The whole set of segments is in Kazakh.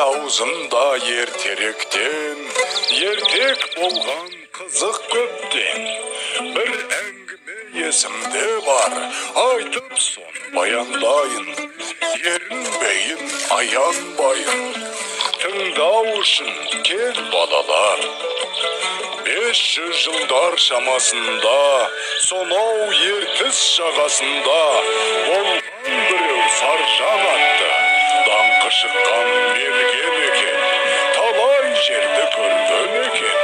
Аузында ертеректен ертек болған қызық көптен. Бір әңгіме есімде бар, айтып соны баяндайын, ерінбейін, аянбайын. Тыңдау үшін кел, балалар. 500 жылдар шамасында, сонау Ертіс жағасында болған біреу Саржан атты, даңқы шыққан мерген екен, талай жерді көрген екен.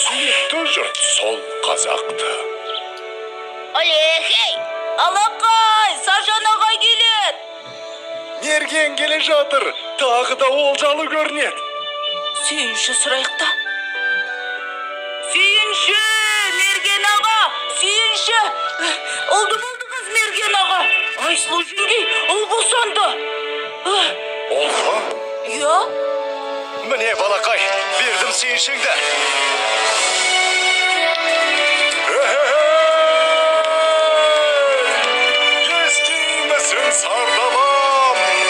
Сүйікті жұрт сол қазақты. Олехей! Алақай, Саржан ағай келеді. Мерген келе жатыр, тағы да олжалы көрінеді. Сүйінші сұрайық та. Сүйінші, мерген аға, сүйінші. Ұлды болды қыз, мерген аға. Айсұлу жеңгей ұл босанды. Болды ма? Иә. Міне, балақай, бердім сүйіншіңді. Естимісің, сардалам, мен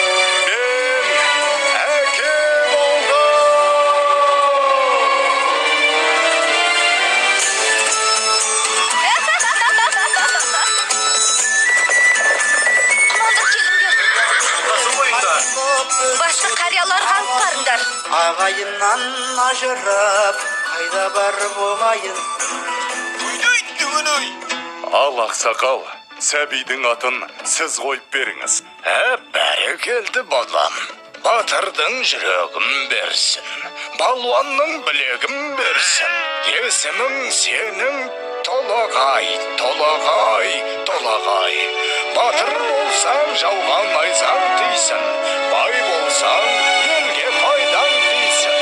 әке болдым. Амандық келіңдер. Басты қарияларға алып барыңдар. Ағайыннан ажырап, қайда барып оғайын? Ал, ақсақал, сәбидің атын сіз қойып беріңіз. Ә, бәрекелді, балам. Батырдың жүрегін берсін, балуанның білегін берсін. Есімің сенің Толағай, Толағай, Толағай. Батыр болсаң, жауға найзаң тисін, бай болсаң, елге пайдаң тисін.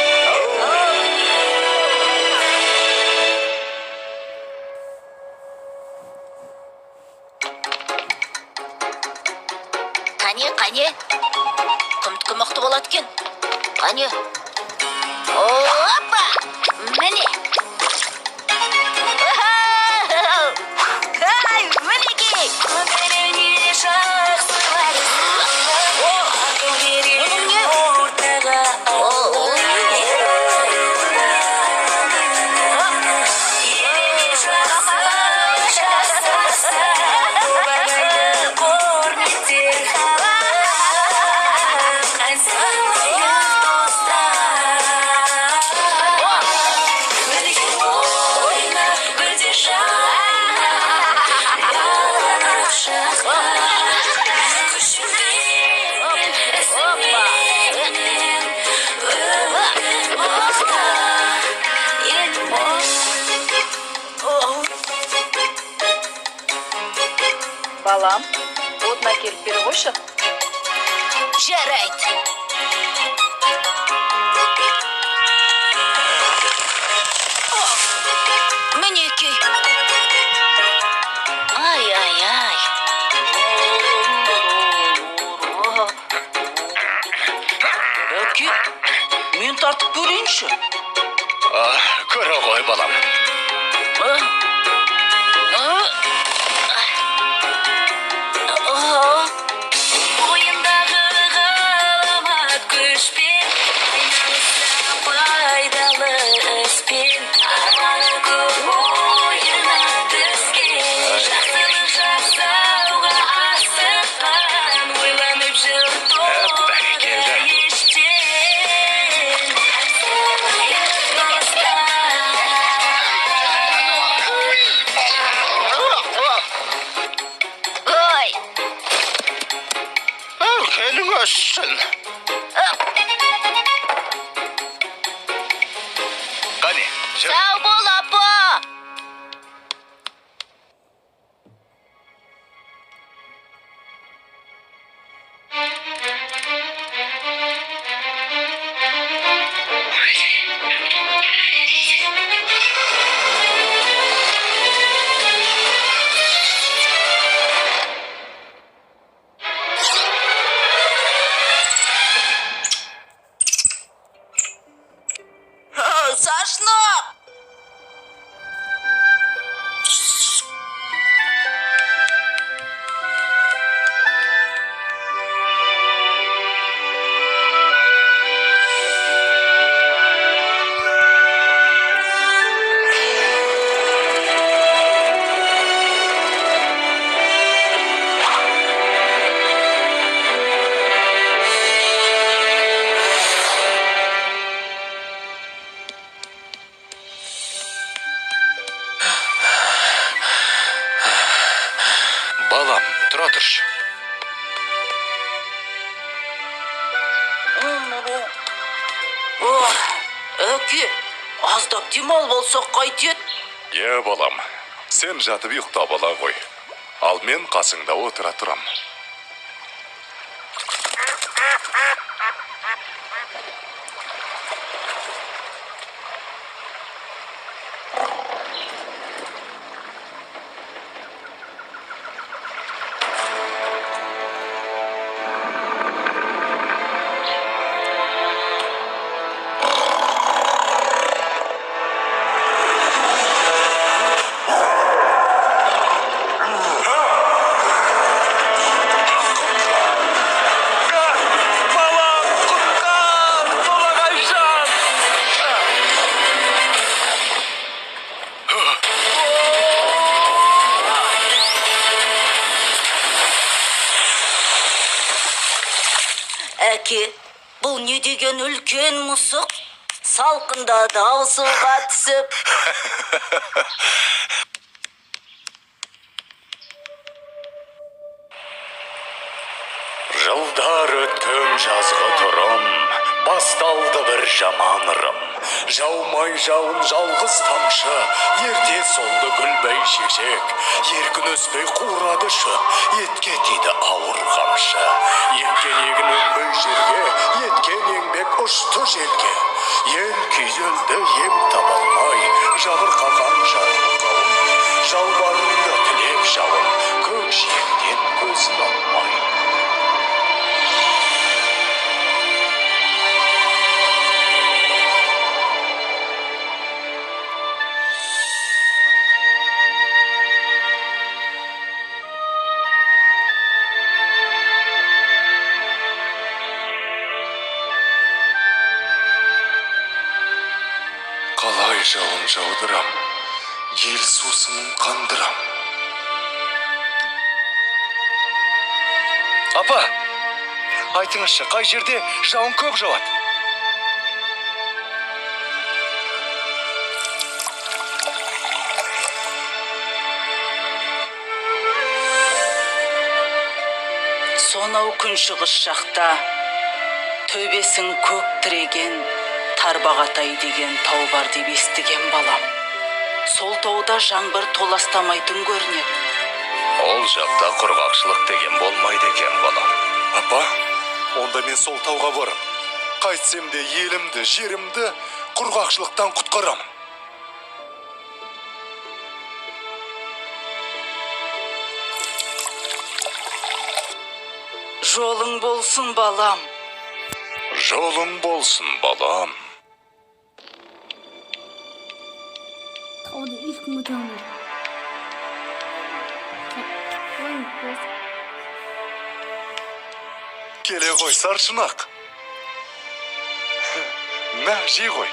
Қане, қане. Кімдікі мықты болады екен? Қане. Опа! Міне. Ай, мінекей. Мұның не? О, о. Балам, отын әкеліп бере қойшы. Жарайды. Мінекей. Ай, ай, ай. Әке, мен тартып көрейінші. А, көре ғой, балам. А? А? А? Бойындағы ғаламат күшпен, айналысса пайдалы іспен, арманы көп, ойына түскен, жақсылық жасауға асыққан, ойланып жүр Бәрекелді. ештен. Достар. Ой. Келің өссін. Қане, жүр. Сау бол, апа. Отыра тұршы. Ох, әке, аздап демалып алсақ қайтеді? Е, балам, сен жатып ұйықтап ала ғой. Ал мен қасыңда отыра тұрам. Балам, құтқар, Толағайжан! Әке, бұл не деген үлкен мысық? Салқындады ау суға түсіп. Жылдар өткен жазғы тұрым, басталды бір жаман ырым. Жаумай жауын жалғыз тамшы, ерте солды гүл бәйшешек. Еркін өспей қурады шөп, етке тиді ауыр қамшы. Еккен егін өнбей жерге, еткен еңбек ұшты желге. Ел күйзелді ем таба алмай, жабырқаған жарлы қауым. Жалбарынды тілеп жауын, көк жиектен көзін алмай. Қалай жауын жаудырам, ел сусынын қандырам. Апа, айтыңызшы, қай жерде жауын көп жауады? Сонау күншығыс жақта төбесін көк тіреген Тарбағатай деген тау бар деп естіген балам. Сол тауда жаңбыр толастамайтын көрінеді. Ол жақта құрғақшылық деген болмайды екен, балам. Апа, онда мен сол тауға барам. Қайтсем де елімді, жерімді құрғақшылықтан құтқарамын. Жолың болсын, балам. Жолың болсын, балам. Тауды ешкім өте алмайды. Ойын болсын. Келе ғой, саршұнақ. Мә, жей ғой.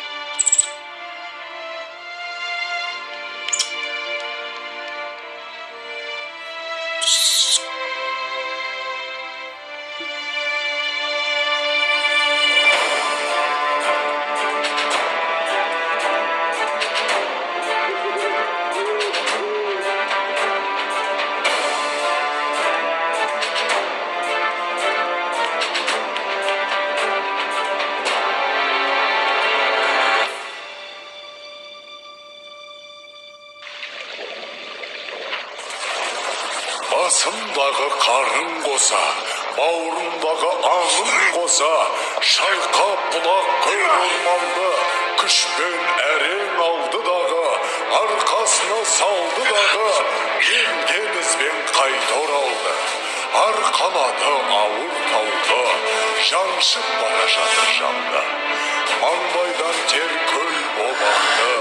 Басымдағы қарын қоса, бауырымдағы аңым қоса, шайқап бұлақ көр орманды, күшпен әрең алды дағы, арқасына салды дағы, келген ізбен қайта оралды. Арқалады ауыр тауды, жаншып бара жатыр жанды. Маңдайдан тер көл боп ақты,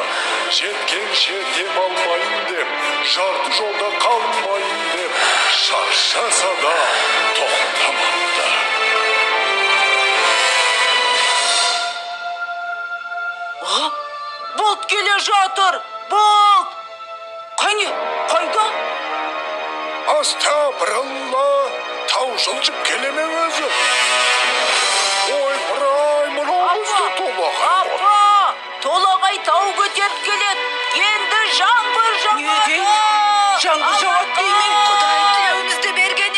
жеткенше дем алмайын деп, жарты жолда қалмайын деп, шаршаса да тоқтамапты. А, бұлт келе жатыр, бұлт! Қане, қайда? Астапыралла, тау жылжып келе ме өзі? Ойпырай, мынау бізде Толағай ғой. Апа, Толағай тау көтеріп келеді. Енді жаңбыр жауады. Не дейді? Жаңбыр жауады дей ме? Құдай тілеуімізді берген.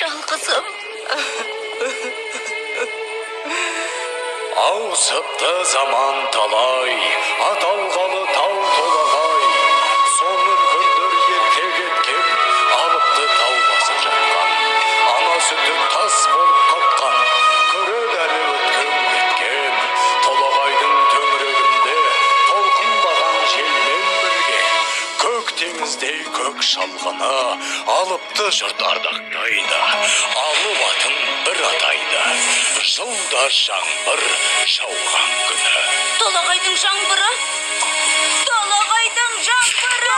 Жалғызым. Ауысыпты заман талай, аталғалы тау толағай. Соны үлкендер ерте кеткен, алыпты тау басы жатқан. Ана сүті тас болып қатқан, көреді әлі өткен кеткен. Толағайдың төңірегінде толқындаған желмен бірге көк теңіздей көк шалғыны алыпты жұрт ардақтайды, алып атын бір атайды. Жылда жаңбыр жауған күні. Толағайдың жаңбыры. Толағайдың жаңбыры.